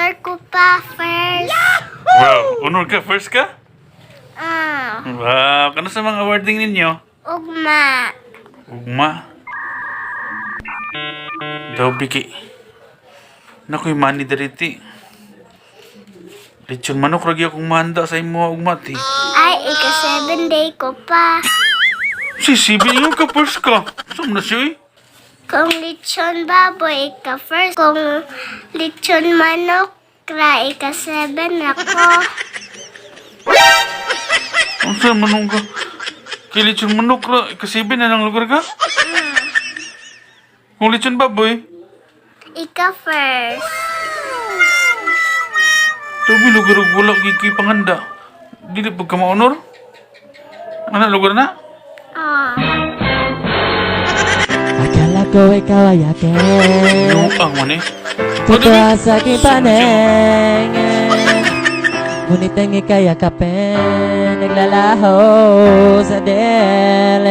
Honor ko pa first. Wow, honor ka, first ka? Ah, Wow, kano sa mga awarding ninyo? Ugma. Ugma. Daw biki. Nakoy money diriti. Lechon manok ragi akong manda sa imo ugma ti. Ay, ika 7 day ko pa. Si Sibi ingon ka first ka. Saan na siya eh? Kung lechon baboy, ika first. Kung lechon manok, ra ika 7 ako. Ang saan manong ka? Kay lechon manok ra, ikasibi na lang lugar ka? Kung lechon baboy, Ika first. tabi lugar og wala gyud kay panganda. Dili pag ka ma-honor? Ana lugar na? Ah. Akala ko ikaw ay akin. Luang man eh. Totoo sa aking paningin, ngunit ang ika'y yakapin, naglalaho sa dilim.